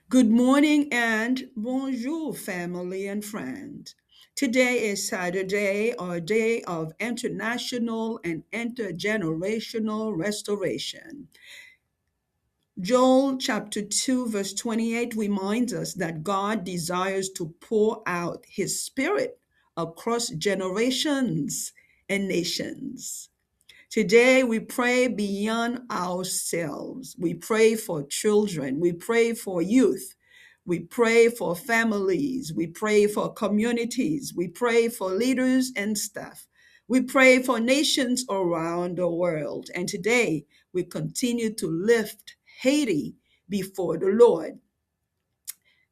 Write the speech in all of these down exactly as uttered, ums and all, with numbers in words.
Good morning and bonjour, family and friend. Today is Saturday, a day of international and intergenerational restoration. Joel chapter two, verse twenty-eight reminds us that God desires to pour out his spirit across generations and nations. Today, we pray beyond ourselves. We pray for children. We pray for youth. We pray for families. We pray for communities. We pray for leaders and staff. We pray for nations around the world. And today, we continue to lift Haiti before the Lord.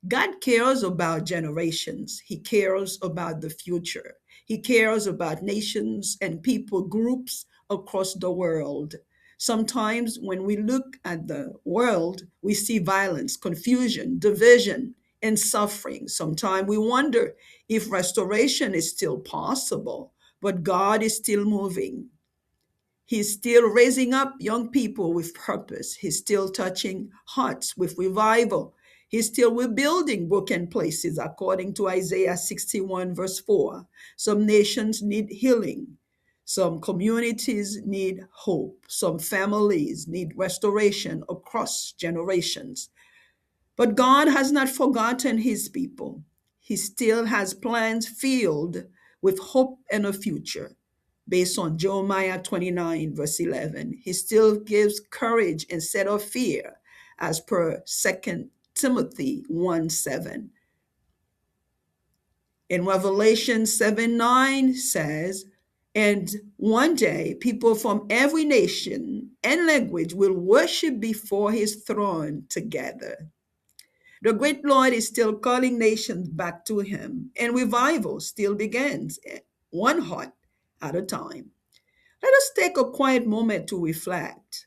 God cares about generations. He cares about the future. He cares about nations and people groups across the world. Sometimes when we look at the world, we see violence, confusion, division, and suffering. Sometimes we wonder if restoration is still possible, but God is still moving. He's still raising up young people with purpose. He's still touching hearts with revival. He's still rebuilding broken places, according to Isaiah sixty-one, verse four. Some nations need healing. Some communities need hope. Some families need restoration across generations. But God has not forgotten his people. He still has plans filled with hope and a future. Based on Jeremiah twenty-nine, verse eleven, he still gives courage instead of fear, as per Second Timothy one seven. In Revelation seven nine says, "And one day people from every nation and language will worship before his throne together." The great Lord is still calling nations back to him, and revival still begins, one heart at a time. Let us take a quiet moment to reflect.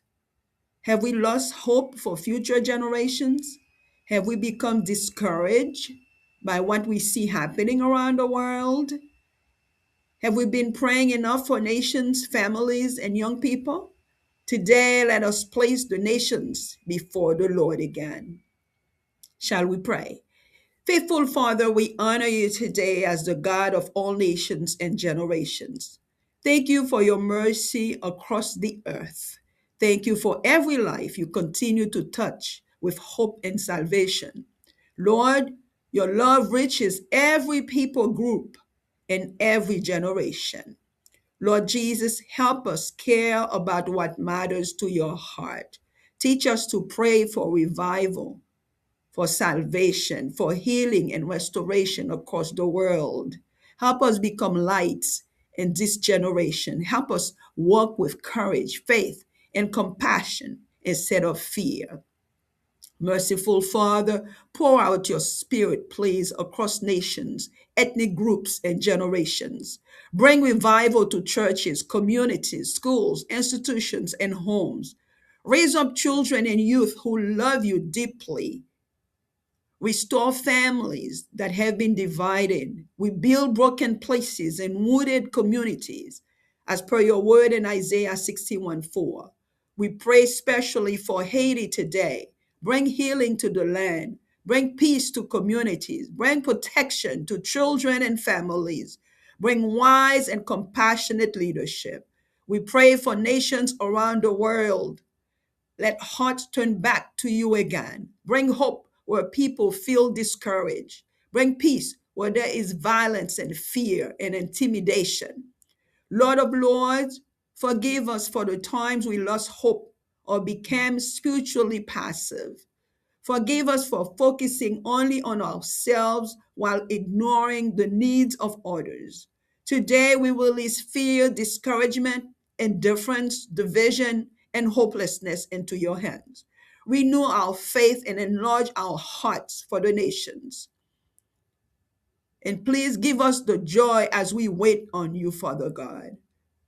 Have we lost hope for future generations? Have we become discouraged by what we see happening around the world? Have we been praying enough for nations, families, and young people? Today, let us place the nations before the Lord again. Shall we pray? Faithful Father, we honor you today as the God of all nations and generations. Thank you for your mercy across the earth. Thank you for every life you continue to touch with hope and salvation. Lord, your love reaches every people group and every generation. Lord Jesus, help us care about what matters to your heart. Teach us to pray for revival, for salvation, for healing and restoration across the world. Help us become lights in this generation. Help us walk with courage, faith, and compassion instead of fear. Merciful Father, pour out your spirit, please, across nations, ethnic groups, and generations. Bring revival to churches, communities, schools, institutions, and homes. Raise up children and youth who love you deeply. Restore families that have been divided. Rebuild broken places and wounded communities, as per your word in Isaiah sixty-one four. We pray specially for Haiti today. Bring healing to the land. Bring peace to communities. Bring protection to children and families. Bring wise and compassionate leadership. We pray for nations around the world. Let hearts turn back to you again. Bring hope where people feel discouraged. Bring peace where there is violence and fear and intimidation. Lord of Lords, forgive us for the times we lost hope or became spiritually passive. Forgive us for focusing only on ourselves while ignoring the needs of others. Today, we release fear, discouragement, indifference, division, and hopelessness into your hands. Renew our faith and enlarge our hearts for the nations. And please give us the joy as we wait on you, Father God.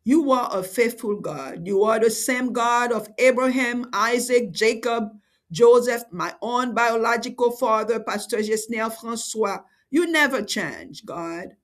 You are a faithful God. You are the same God of Abraham, Isaac, Jacob, Joseph, my own biological father, Pastor Gesner François. You never change, God.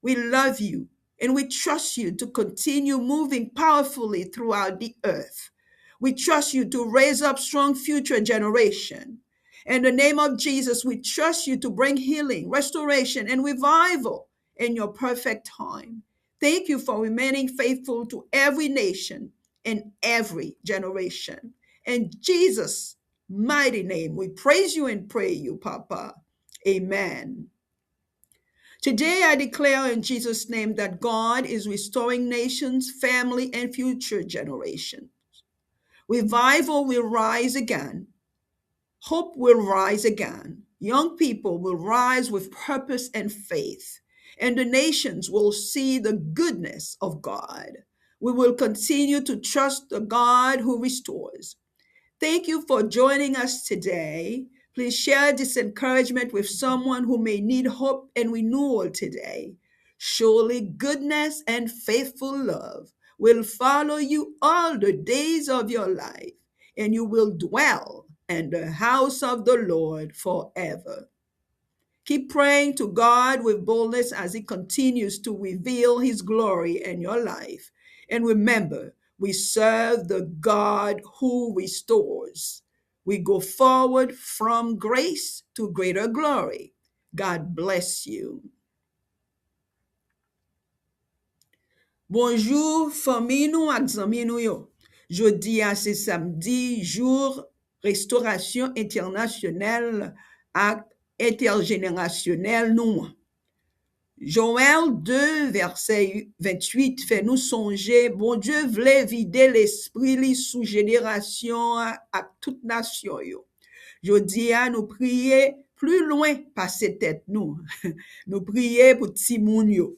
We love you and we trust you to continue moving powerfully throughout the earth. We trust you to raise up strong future generation. In the name of Jesus, we trust you to bring healing, restoration, and revival in your perfect time. Thank you for remaining faithful to every nation and every generation. In Jesus' mighty name, we praise you and pray you, Papa. Amen. Today, I declare in Jesus' name that God is restoring nations, family, and future generations. Revival will rise again. Hope will rise again. Young people will rise with purpose and faith, and the nations will see the goodness of God. We will continue to trust the God who restores. Thank you for joining us today. Please share this encouragement with someone who may need hope and renewal today. Surely goodness and faithful love will follow you all the days of your life, and you will dwell in the house of the Lord forever. Keep praying to God with boldness as He continues to reveal His glory in your life. And remember, we serve the God who restores. We go forward from grace to greater glory. God bless you. Bonjou, fanmi nou ak zanmi nou yo. Jodi a se samdi, jou restorasyon entènasyonèl ak entèjenerasyonèl nou an. Jowèl de, vèsè venntuit, fè nou sonje Bondye vle vide lespri li sou jenerasyon an ak tout nasyon yo. Jodi a, nou priye pli lwen pase tèt nou. Nou priye pou timoun yo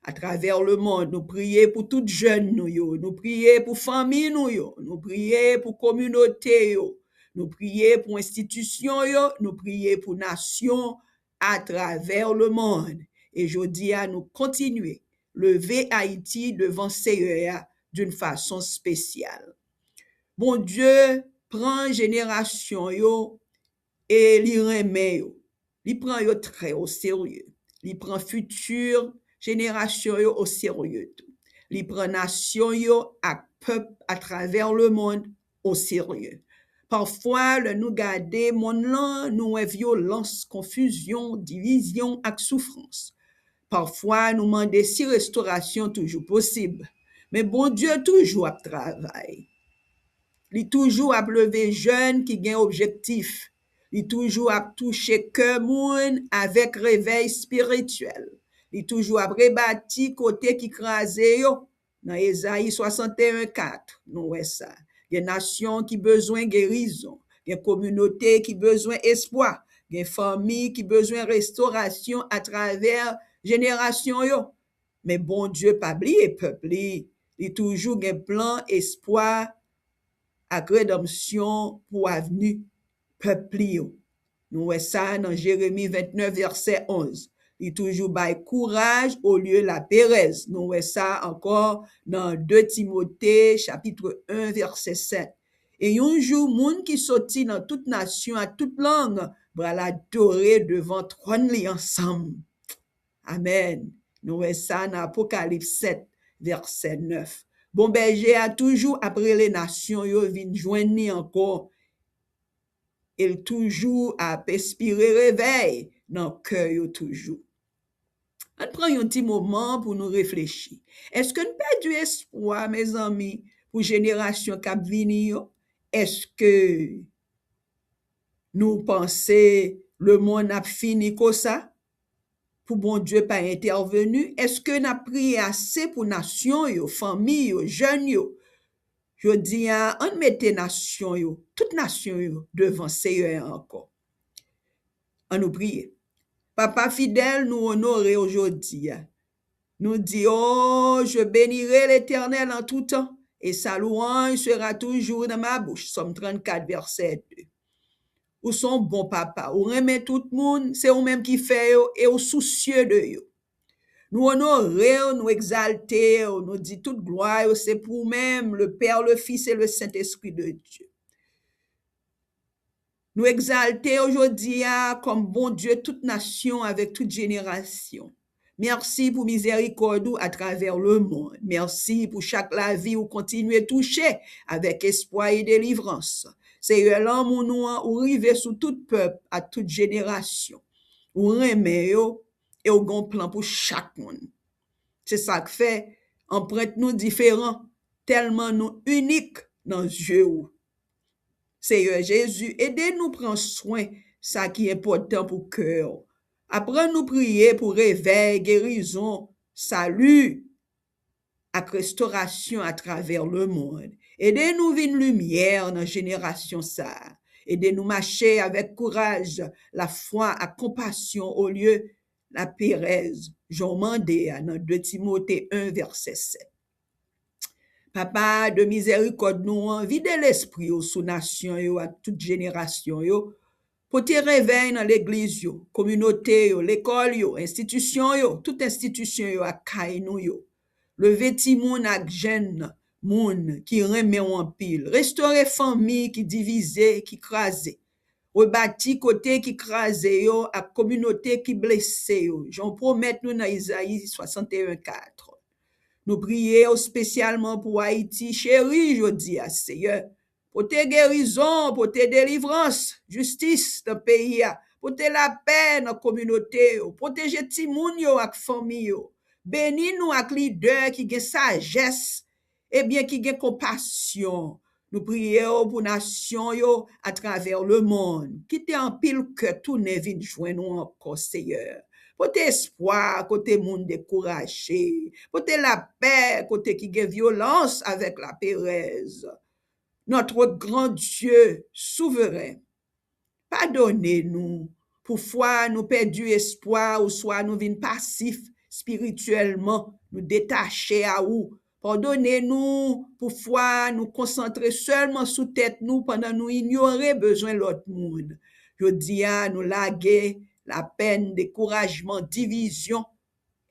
atravè lemonn. Nou priye pou tout jèn nou yo. Nou priye pou fanmi nou yo. Nou priye pou kominote yo. Nou priye pou enstitisyon yo. Nou priye pou nasyon atravè lemonn. E jodi a, nou kontinye leve Ayiti devan Seyè a d'une façon spéciale. Bondye pran jenerasyon yo e li renmen yo. Li pran yo trè o serye. Li pran fiti jenerasyon yo o serye tou. Li pran nasyon yo ak pèp atravè lemonn o serye. Pafwa, lè nou gade monn lan, nou wè vyolans, konfizyon, divizyon ak soufrans. Pafwa, nou mande si restorasyon toujou posib. Men Bondye toujou ap travay. Li toujou ap leve jèn ki gen objektif. Li toujou ap touche kè moun avèk revèy espirityèl. Li toujou ap rebati kote ki kraze yo. Nan Ezayi swasanteyen kat, nou wè sa. Gen nasyon ki bezwen gerizon. Gen kominote ki bezwen espwa. Gen fanmi ki bezwen restorasyon atravè jenerasyon yo. Men Bondye pa bliye pèp li. Li toujou gen plan, espwa ak redanmsyon pou avni pèp li yo. Nou wè sa nan Jeremi vennèf, vèsè onz. Li toujou bay kouraj olye laperèz. Nou wè sa ankò nan de Timote, chapit en, vèsè sèt. E yon jou, moun ki soti nan tout nasyon ak tout lang pral adore devan twòn li ansanm. Amèn. Nou wè sa nan Apokalips sèt, vèsè nèf. Bon bèje a toujou ap rele nasyon yo vin jwenn li ankò. E l toujou ap enspire revèy nan kè yo toujou. Ann pran yon ti moman pou nou reflechi. Èske n pèdi espwa, mezanmi, pou jenerasyon k ap vini yo? Èske nou panse lemonn ap fini konsa? Pou Bondye pa entèveni? Èske n ap priye ase pou nasyon yo, fanmi yo, jèn yo? Jodi a, ann mete nasyon yo, tout nasyon yo, devan Seyè a ankò. Ann nou priye. Papa fidèl, nou onore w jodi a. Nou di, oh, je bénirai l'Éternel en tout temps, et sa louange sera toujours dans ma bouche. Sòm trannkat, vèsè de. Ou se yon bon papa. Ou renmen tout moun. Se ou menm ki fè yo e ou sousye de yo. Nou onore w, nou egzalte w, nou di tout glwa yo se pou ou menm, le Père, le Fils et le Saint-Esprit de Dieu. Nou egzalte w jodi a kòm Bondye tout nasyon avèk tout jenerasyon. Mèsi pou mizèrikòd ou atravè lemonn. Mèsi pou chak lavi ou kontinye touche avèk espwa e delivrans. Seyè, lanmou nou an, ou rive sou tout pèp ak tout jenerasyon. Ou renmen yo e ou gen yon plan pou chak moun. Se sa k fè anprent nou diferan, tèlman nou inik nan zye w. Seyè Jezi, ede nou pran swen sa ki enpòtan pou kè w. Aprann nou priye pou revèy, gerizon, sali ak restorasyon atravè lemonn. Ede nou vin limyè nan jenerasyon sa a. Ede nou mache avèk kouraj, lafwa ak konpasyon olye laperèz, jan w mande a nan de Timote en vèsè sèt. Papa de mizèrikòd nou an, vide lespri w sou nasyon yo ak tout jenerasyon yo. Pote revèy nan legliz yo, kominote yo, lekòl yo, enstitisyon yo, tout enstitisyon yo ak kay nou yo. Leve timoun ak jèn moun ki renmen w anpil. Restore fanmi ki divize, ki kraze. Rebati kote ki kraze yo ak kominote ki blese yo, jan w pwomèt nou nan Izayi swasanteyen kat. Nou priye w espesyalman pou Ayiti cheri jodi a, Seyè. Pote gerizon, pote delivrans, jistis nan peyi a. Pote lapè nan kominote yo. Pwoteje timoun yo ak fanmi yo. Beni nou ak lidè ki gen sajès, ebyen ki gen konpasyon. Nou priye w pou nasyon yo atravè lemonn. Kite anpil kè tounen vin jwenn ou ankò, Seyè. Pote espwa kote moun dekouraje. Pote lapè kote ki gen vyolans avèk laperèz. Notre grand Dieu souverain, padone nou pou fwa nou pèdi espwa oswa nou vin pasif espirityèlman, nou detache a ou. Padone nou pou fwa nou konsantre sèlman sou tèt nou pandan nou inyore bezwen lòt moun. Jodi a, nou lage lapèn, dekourajman, divizyon,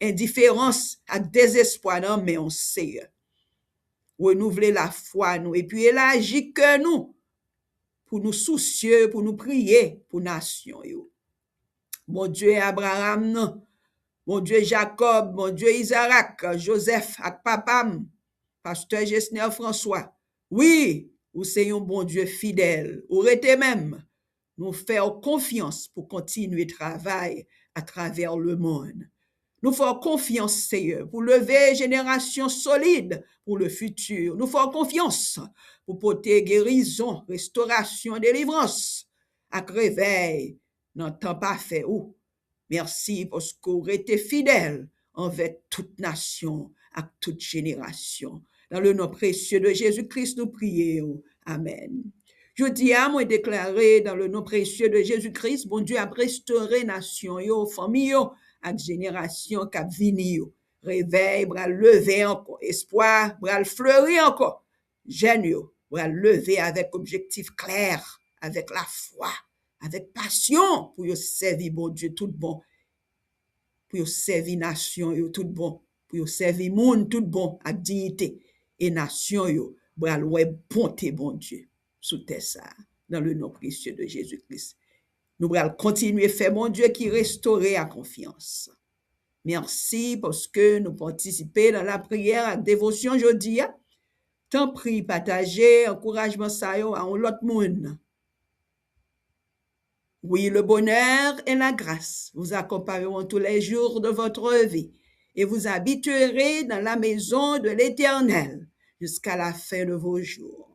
endiferans ak dezespwa nan men w, Seyè. Renouvle lafwa nou epi elaji kè nou pou nou sousye, pou nou priye pou nasyon yo. Bondye Abraram nan, Bondye Jakòb, Bondye Izarak, Jozèf ak papa m, pastè Gesner François, wi, ou se yon Bondye fidèl, ou rete menm. Nou fè w konfyans pou kontinye travay atravè lemonn. Nou fè w konfyans, Seyè, pou leve jenerasyon solid pou le futur. Nou fè w konfyans pou pote gerizon, restorasyon, delivrans ak revèy nan tan pafè ou. Mèsi paske w rete fidèl anvè tout nasyon ak tout jenerasyon. Dans le nom précieux de Jésus-Christ, nou priye w. Amèn. Jodi a, mwen deklare, dans le nom précieux de Jésus-Christ, Bondye ap restore nasyon yo, fanmi yo, ak jenerasyon k ap vini yo. Revèy pral leve ankò, espwa pral fleri ankò. Jèn yo pral leve avèk objektif klè, avèk lafwa, avèk pasyon pou yo sèvi Bondye tout bon, pou yo sèvi nasyon yo tout bon, pou yo sèvi moun tout bon ak diyite. E nasyon yo pral wè bonte Bondye sou tè sa a, dans le nom précieux de Jésus-Christ. Nou pral kontinye fè Bondye ki restore a konfyans. Mèsi paske nou patisipe nan lapriyè ak devosyon jodi a. Tanpri, pataje ankourajman sa yo a yon lòt moun. Oui, le bonheur et la grâce vous accompagneront tous les jours de votre vie et vous habiterez dans la maison de l'Éternel jusqu'à la fin de vos jours.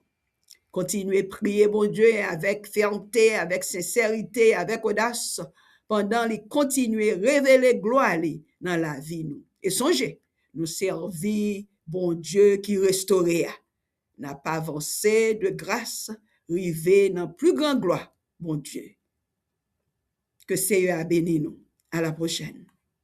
Kontinye priye Bondye avèk fèmte, avèk sensèrite, avèk odas, pandan li kontinye revele glwa li nan lavi nou. E sonje, nou sèvi Bondye ki restore a. N ap avanse de gras, rive nan pli gran glwa Bondye. Ke Seyè a beni nou. A la pwochèn.